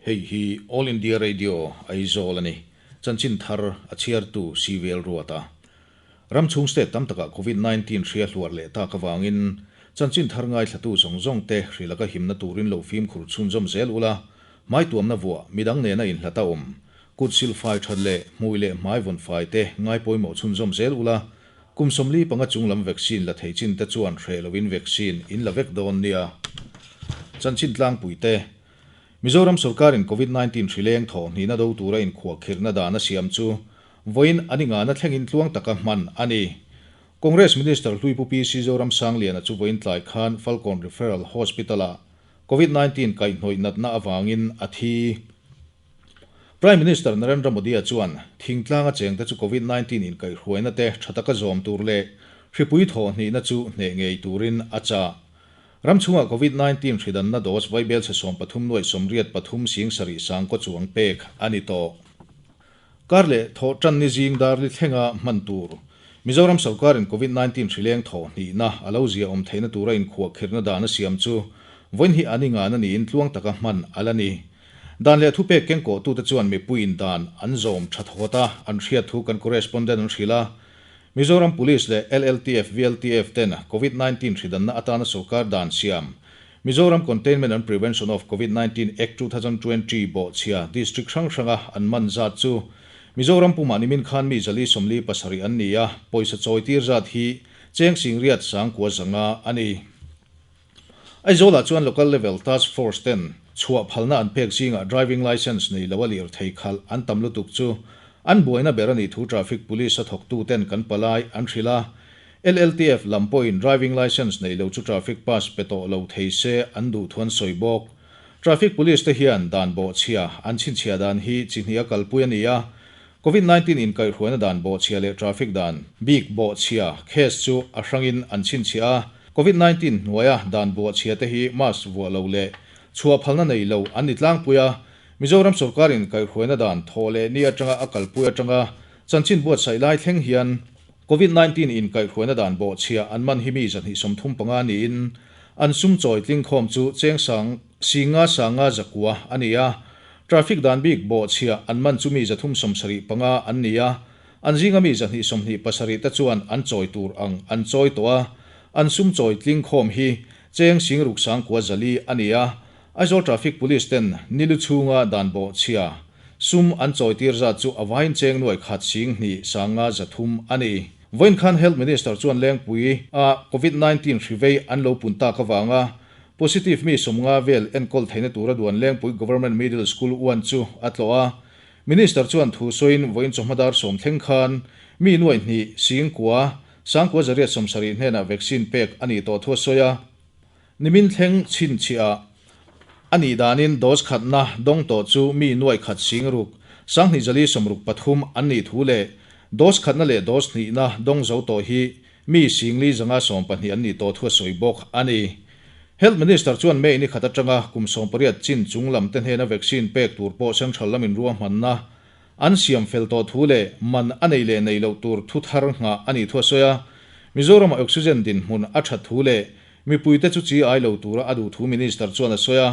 Hei hi All India Radio Aizawl a ni. Chanchin thar a chhiartu CVL Ruata. Ram chhung state tam takah Covid 19 hria hluar leh tak avangin chanchin thar ngaithlatu zawng zawng te hrilaka himna turin lo fimkhur chhunzawm zel ula, hmaituamna vuah midang nena inhlat a awm, kut silfai that leh hmui leh hmai vawn fai te ngaipawimawh chhunzawm zel ula, kum 45 chunglam vaccine la thei chin te chuan hreh lovin vaccine in la vek dawn nia. Chanchin tlangpui te. Mizoram sorkarin Covid 19 hrileng thawh hnihna do tura inkhuahkhirhna dan a siam chu vawiin an ingahna thlengin tluang taka hman a ni. Congress Minister hlui Pu PC Zoramsangliana chu vawiin tlai khan Falkawn Referral Hospital-ah Covid 19 kaihhnawih natna avangin a thi. Prime Minister Narendra Modi-a chuan thingtlanga chengte chu Covid 19 inkaihhruaina te tha taka zawm tur leh hripui thawh hnihna chu hneh ngei turin a chah. Ram chhungah Covid 19 hridanna dose vaibel chhe 13 nuai 83 sing sarih sang kaw chuang pek a ni tawh. Kar leh thawh tan ni zing dar li thlenga hman tur. Mizoram sorkarin Covid 19 hrileng thawh hnihna a lo zia awm theihna tura inkhuahkhirhna dan a siam chu vawiin hi an ingahna niin tluang taka hman a la ni. Dan leh thupek kengkawhtute chuan mipuiin dan an zawm tha thawt a, an hriat thu kan correspondent an hrilh a. Mizoram Police leh LLTF, VLTF ten Covid 19 hridanna atana sorkar dan siam Mizoram Containment and Prevention of Covid 19 Act 2020 bawhchhia district hrang hranga an man zat chu Mizoram pumah nimin khan mi 447 an ni a, pawisa chawi tir zat hi cheng sing riat 9,500 a ni. Aizawlah chuan local level task force ten chhuah phalna an pek zingah driving licence nei lo a lir thei khalh an tam lutuk chu an buaina ber a ni thu traffic police a thawktu ten kan palai an hrilh a. LLTF lam pawhin driving licence nei lo chu traffic pass pe tawh lo thei se an duh thu an sawi bawk. Traffic police te hian dan bawhchhia an chhinchhiah dan hi chi hnih a kalpui a ni a. Covid 19 inkaihhruaina dan bawhchhia leh traffic dan bik bawhchhia case chu a hrangin an chhinchhiah a. Covid 19 hnuaia dan bawhchhia te hi mask vuah lo leh chhuah phalna nei lo an ni tlangpui a. Mizoram sorkarin kaihhruaina dan thawh leh ni atanga a kalpui atanga chanchin buatsaih lai thleng hian Covid 19 inkaihhruaina dan bawhchhia an man hi mi 235 niin an sum chawi tling khawm chu cheng sang singa sanga zakua a ni a. Traffic dan bik bawhchhia an man chu mi 375 an ni a. An zinga mi 227 te chuan an chawi tur ang an chawi tawh a. An sum chawi tling khawm hi cheng sing ruk sang kua zali a ni a. Aizawl Traffic Police ten nilu chhunga dan bawhchhia sum an chawi tir zat chu avain cheng nuai khat sing hnih sanga 300 a ni. Vawiin khan Health Minister chuan lengpui a Covid 19 hrivei an lo pun tak awanga positive mi 50 vel enkawl theihna tura duan lengpui Government Middle School 1 chu a tlawh a. Minister chuan thu sawiin vawiin chawhmadar 10 thleng khan mi nuai hnih sing kua sang kua 870 hnenah vaccine pek a ni tawh thu a sawi a. Nimin thleng chhinchhiah ani danin dose khatna dawng tawh chu mi nuai khat sing ruk sanghnih zali 63 an ni thu leh dose khatna leh dose hnihna dawng zo tawh hi mi singli zanga 12 an ni tawh thu a sawi bawk a ni. Health Minister chuan May ni khat atanga kum 18 chin chunglam te hnena vaccine pek tur pawh central lamin ruah hmanna an siam fel tawh thu leh man a nei leh nei lo tur thu thar ngah a ni thu a sawi a. Mizoram oxygen din hmun a that thu leh mipuite chu chi ai lo tura a duh thu Minister chuan a sawi a.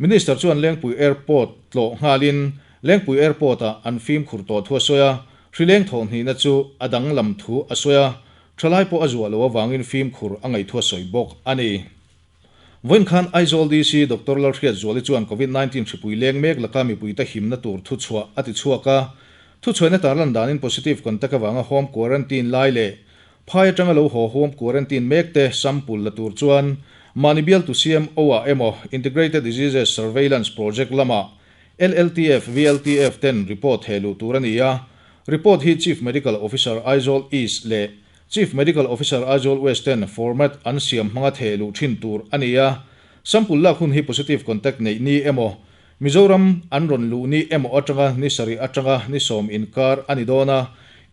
Minister chuan Lengpui Airport tlawh nghalin Lengpui Airport a an fim khur tawh thu a sawi a. Hrileng thawh hnihna chu a dang lam thu a sawi a. Thalai pawh a zuah lo awangin fim khur a ngaih thu a sawi bawk a ni. Vawiin khan Aizawl DC Dr. Lalhriat Zuali chuan Covid 19 hripui leng mek laka mipuite himna tur thu chhuah a ti chhuak a. Thu chhuahna tarlan danin positive contact awanga home quarantine lai leh phai atanga lo haw home quarantine mek te sample la tur chuan mahni bial tu CMO ah emaw Integrated Diseases Surveillance Project lama LLTF VLTF ten report helu tur a ni a. Report hi Chief Medical Officer Aizawl East leh Chief Medical Officer Aizawl West ten format an siam hmanga thehlu thin tur a ni a. Sample lak hun hi positive contact nei ni emaw Mizoram an rawn luh ni emaw atanga ni sarih atanga ni 10 inkar a ni dawn a.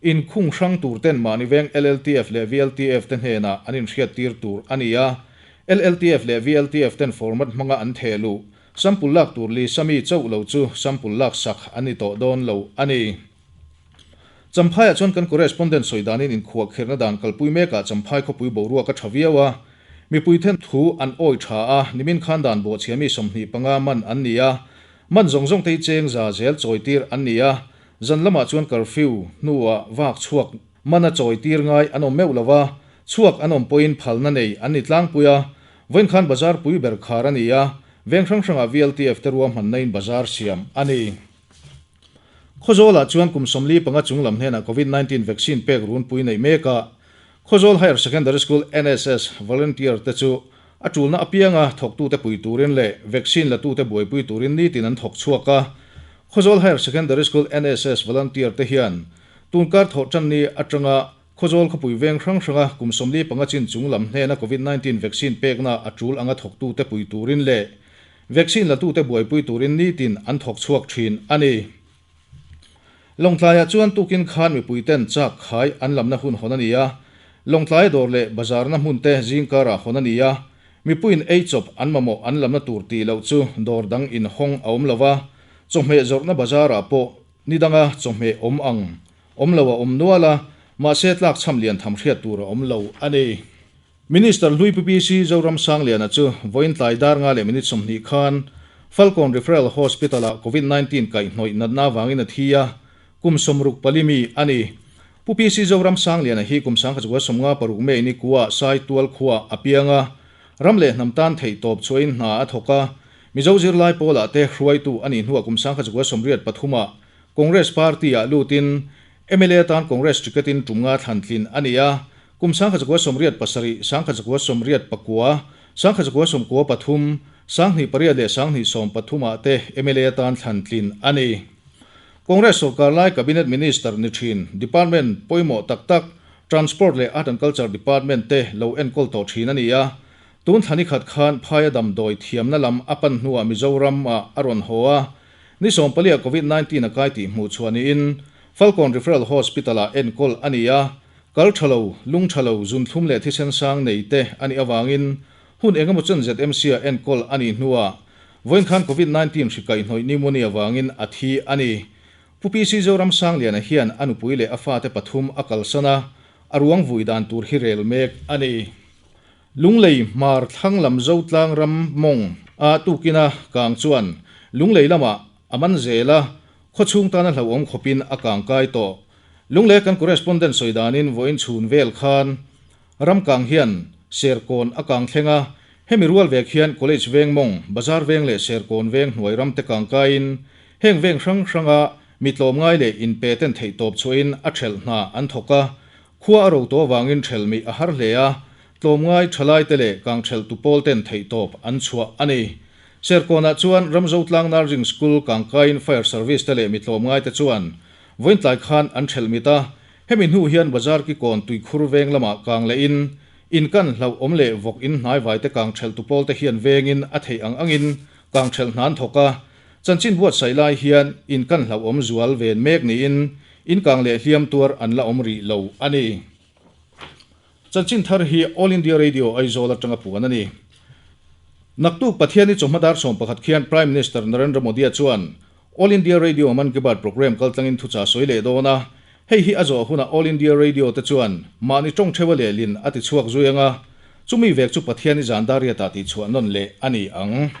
In khung hrang tur ten mahni veng LLTF leh VLTF te hnenah an inhriat tir tur a ni a. LLTF leh VLTF ten format hmanga an thehlu sample lak tur li sami chauh lo chu sample lak sak an ni tawh dawn lo a ni. Champhaiah chuan kan correspondent sawi danin inkhuahkhirhna dan kalpui mekah Champhai khawpui boruak a tha viau a. Mipui then thu an awi tha a, nimin khan dan bawhchhia mi 25 man an ni a. Man zawng zawng te hi cheng za zel chawi tir an ni a, zan lamah chuan curfew hnuah vak chhuak mana chawi tir ngai an awm meuh lo a, chhuak an awm pawhin phalna nei an ni tlangpui a. Vawiin khan bazar pui ber khar a ni a, veng hrang hrangah VLTF te ruahmanna in bazar siam a ni. Khawzawlah chuan kum 45 chung lam hnenah Covid 19 vaccine pek runpui neih mek a, Khawzawl Higher Secondary School NSS volunteer te chu a tulna apianga thawktute pui turin leh vaccine latute buaipui turin nitin an thawk chhuak a. Khawzawl Higher Secondary School NSS volunteer te hian tunkar thawh tanni atanga Khawzawl khawpui veng hrang hranga kum 45 chin chung lam hnena Covid 19 vaccine pekna a tul anga thawktute pui turin leh vaccine latute buaipui turin nitin an thawk chhuak thin a ni. Lawngtlaiah chuan tukin khan mipuiten chak khai an lamna hun hawn a ni a, Lawngtlai dawr leh bazarna hmun te zingkarah hawn a ni a, mipuiin ei chawp an mamawh an lamna tur tih loh chu dawr dang in hawng a awm lo a, chawhmeh zawrhna bazarah pawh ni danga chawhmeh awm ang awm lo a awm nual a, mahse tlak cham lian tham hriat tur a awm lo a ni. Minister hlui PPC Zoram Sangliana chu vawiin tlai dar nga leh minute 20 khan Falkawn Referral Hospital-ah Covid 19 kaihhnawih natna avangin a thi a, kum 64 mi a ni. Pu PC Zoram Sangliana hi kum 1956 May ni kua Sai Tual khua a piang a, ram leh hnam tan theih tawp chuain hna a thawk a, Mizo zirlai pawlah te hruaitu a nih hnuah kum 1983-ah Congress Party-ah lutin MLA tan Congress ticket-in tum nga thlan tlin a ni a, kum 1987, 1989, 1993, 2008 leh 2013-ah te MLA tan thlan tlin a ni. Congress sorkar lai Cabinet Minister ni thin, Department pawimawh tak tak, Transport leh Art and Culture Department te lo enkawl tawh thin a ni a. Tun thlani khat khan phaia damdawi thiamna lam a pan hnuah Mizoram-ah a rawn haw a, ni 14-ah Covid 19 a kai tih hmuh chhuah niin Falkawn Referral Hospital-ah enkawl a ni a, kal tha lo, lung tha lo, zunthlum leh thisen sang nei te a nih awangin hun engemaw chen ZMC-ah enkawl a nih hnuah vawiin khan Covid 19 hri kaihhnawih pneumonia vangin a thi a ni. Pu PC Zoram Sangliana hian a nupui leh a fate pathum a kalsan a, a ruang vui dan tur hi rel mek a ni. Lunglei hmar thlang lam Zotlang ram mawng a tukina kang chuan Lunglei lamah a man zel a, khawchhung tana hlauhawm khawpin a kang kai tawh. Lunglei kan correspondent sawi danin vawiin chhun vel khan ram kang hian Serkawn a kang thleng a, hemi rual vek hian College veng mawng, Bazar veng leh Serkawn veng hnuai ram te kang kaiin heng veng hrang hranga mi tlawmngai leh inpe ten theih tawp chhuahin a thelh hna an thawk a, khua a ro tawh avangin thelh mi a har hle a, tlawmngai thalai te leh kang thelh tu pawl ten theih tawp an chhuah a ni. Serkawnah chuan Ramzotlang Nursing School kangkaiin Fire Service te leh mi tlawmngai te chuan vawiin tlai khan an thelh mit a, hemi hnu hian bazar ki kawn tuikhur veng lamah kang lehin in kan hlauh awm leh vawk in hnai vai te kang thelh tu pawl te hian vengin a theih ang angin kang thelh hna an thawk a, chanchin buatsaih lai hian in kan hlauh awm zual ven mek niin in kang leh hliam tuar an la awm rih lo a ni. Chanchin thar hi All India Radio Aizawl atanga puan a ni. Naktuk Pathianni chawhma dar 11 khian Prime Minister Narendra Modi chuan All India Radio Mann Ki Baat program kaltlangin thucha sawi leh dawn a, hei hi a zawh hunah All India Radio te chuan mahni tawng thewa lehlin a ti chhuak zui anga, chumi vek chu Pathianni zan dar riatah tihchhuah nawn leh a ni ang.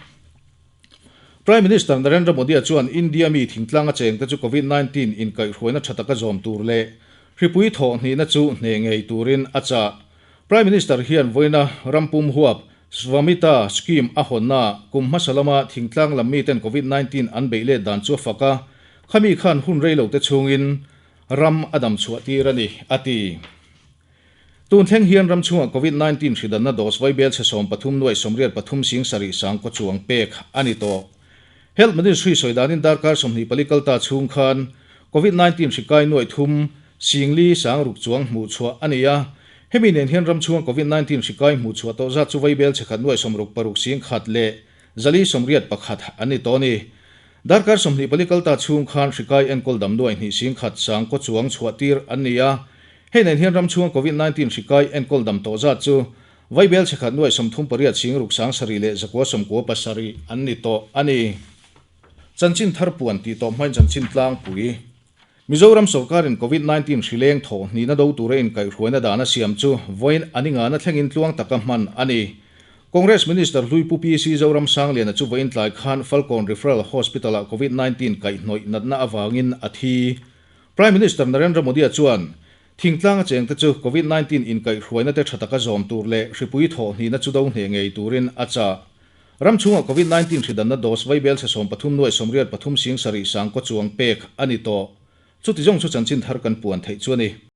Prime Minister Narendra Modi chuan India mi thingtlang a cheng te chu Covid 19 inkaihhruaina tha taka zawm tur leh hripui thawh hnihna chu hne ngei turin a chah. Prime Minister hian vawiina rampum huap Svamita scheme a hawnna kum hmasa lama thingtlang lam mi ten Covid 19 an beih let dan chu a fak a, khami khan hun rei lo te chungin ram a dam chhuah tir a ni, a ti. Tun thleng hian ram chhungah Covid 19 hridanna dose vaibel chhe 13 nuai 83 sing sarih sang ko chuang pek a ni tawh. Health Ministry sawi danin darkar 24 kalta chhung khan Covid 19 hri kai nuai thum sing li sang ruk chuang hmuh chhuah a ni a, hemi nen hian ram chhunga Covid 19 hri kai hmuh chhuah tawh zat chu vaibel chhe khat nuai 66 sing khat leh zali 81 an ni tawh ni. Darkar 24 kalta chhung khan hri kai enkawl dam nuai hnih sing khat sang ko chuang chhuah tir an ni a, hei nen hian ram chhunga Covid 19 hri kai enkawl dam tawh zat chu vaibel chhe khat nuai 38 sing ruk sang sarih leh zakua 97 an ni tawh a ni. Chanchin thar puan tih tawh hmain chanchin tlangpui. Mizoram sorkarin Covid 19 hri leng thawh hnihna do tura inkaihhruaina dana siam chu vawiin ani ngana thlengin tluang taka hman a ni. Congress Minister hlui Pu PC Zoramsangliana chu vawiin tlai khan Falkawn Referral Hospital-ah Covid 19 kaihhnawih natna avangin a thi. Prime Minister Narendra Modi-a chuan thingtlang a chengte chu Covid 19 inkaihhruaina te tha taka zawm tur leh hripui thawhhnihna chu do hneh ngei turin a chah. Ram chhungah Covid 19 hridanna dose vaibel chhe 13 nuai 83 sing sarih sang kaw chuang pek a ni tawh. Chuti zawng chu chanchin thar kan puan theih chu a ni.